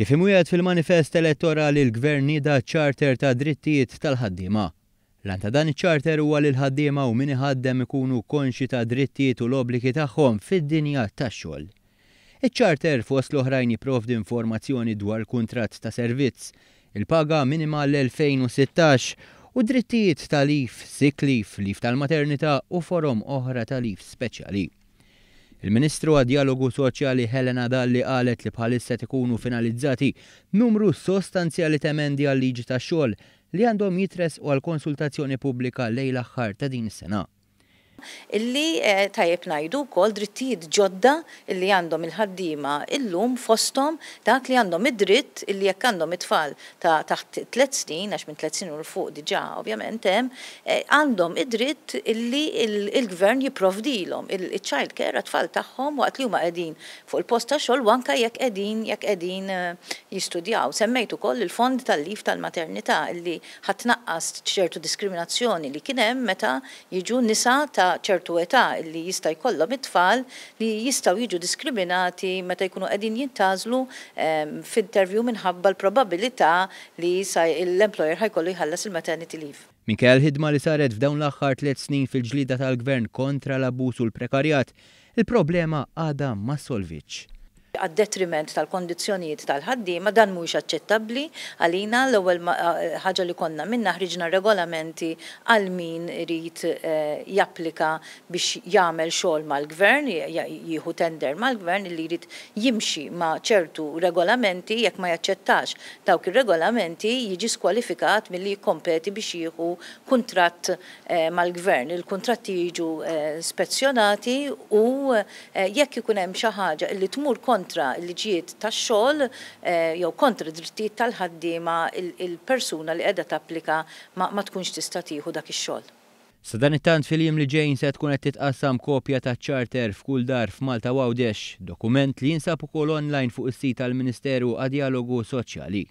Kif imwiegħed fil-manifest elettorali l-Gvern nieda Charter ta' Drittijiet tal-Ħaddiema. L-għan ta' dan iċ-charter huwa li l-ħaddiema u min iħaddem ikunu konxji tad-drittijiet u l-obbligi tagħhom fid-dinja tax-xogħol. Iċ-charter fost l-oħrajn jipprovdi informazzjoni dwar kuntratt ta' servizz, il-paga minima l-2016 u drittijiet ta' leave, sick leave, leave tal-maternità u forom oħra ta' leave speċjali. Il-Ministru għad-Djalogu Soċjali Helena Dalli qalet li bħalissa ikunu finalizzati numru sostanzjali ta' emendi għal-liġi tax-xogħol li għandhom jitressqu għal konsultazzjoni pubblika lejn l-aħħar ta' din is-sena. Illi tajjeb ngħidu wkoll drittijiet ġodda illi għandhom il-ħaddiema illum, fosthom dak li għandhom id-dritt illi jekk għandhom it-tfal ta' taħt 3 snin, għax minn 3 snin u fuq diġà ovvjament hemm, għandhom id-dritt illi il-gvern jipprovdilhom il-child care għat-tfal tagħhom waqt li huma qegħdin fuq il-post ta' xogħol u anke jekk qegħdin jistudjaw. Semmejt ukoll il-fond tal-leave tal-maternità illi ħa tnaqqas ċertu diskriminazzjoni li kien hemm meta jiġu nisa ta' ċertu età li jista' jkollhom it-tfal li jistgħu jiġu diskriminati meta jkunu qegħdin jintgħażlu f'interview minħabba l-probabilità li sa l-employer ħa jkollu jħallas il-maternity leave. Minkejja l-ħidma li saret f'dawn l-aħħar 3 snin fil-ġlida tal-gvern kontra l-abbuż u l-prekarjat, il-problema għadha ma solvitx. Għad-detriment tal-kondizzjonijiet tal-ħaddiema. Dan mhuwiex aċċettabbli għalina. L-ewwel ħaġa li konna għamilna, ħriġna regolamenti għal min irid japplika biex jagħmel xogħol mal-gvern, jieħu tender mal-gvern, li jrid jimxi ma' ċertu regolamenti. Jekk ma jaċċettax dawk ir-regolamenti, jiġi skwalifikat milli jikkompeti biex jieħu kuntratt mal-gvern. Il-kuntratti jiġu spezzjonati u jekk ikun hemm xi ħaġa li tmur kontra l-liġijiet tax-xogħol jew kontra drittijiet tal-ħaddiema, il-persuna li qiegħda tapplika ma tkunx tista' tieħu dak ix-xogħol. Sadanittant, fil-jiem li ġejjin se tkun qed titqassam kopja ta' charter f'kull dar f'Malta Għawdex, dokument li jinsab ukoll online fuq is-sit tal-Ministeru għad-Djalogu Soċjali.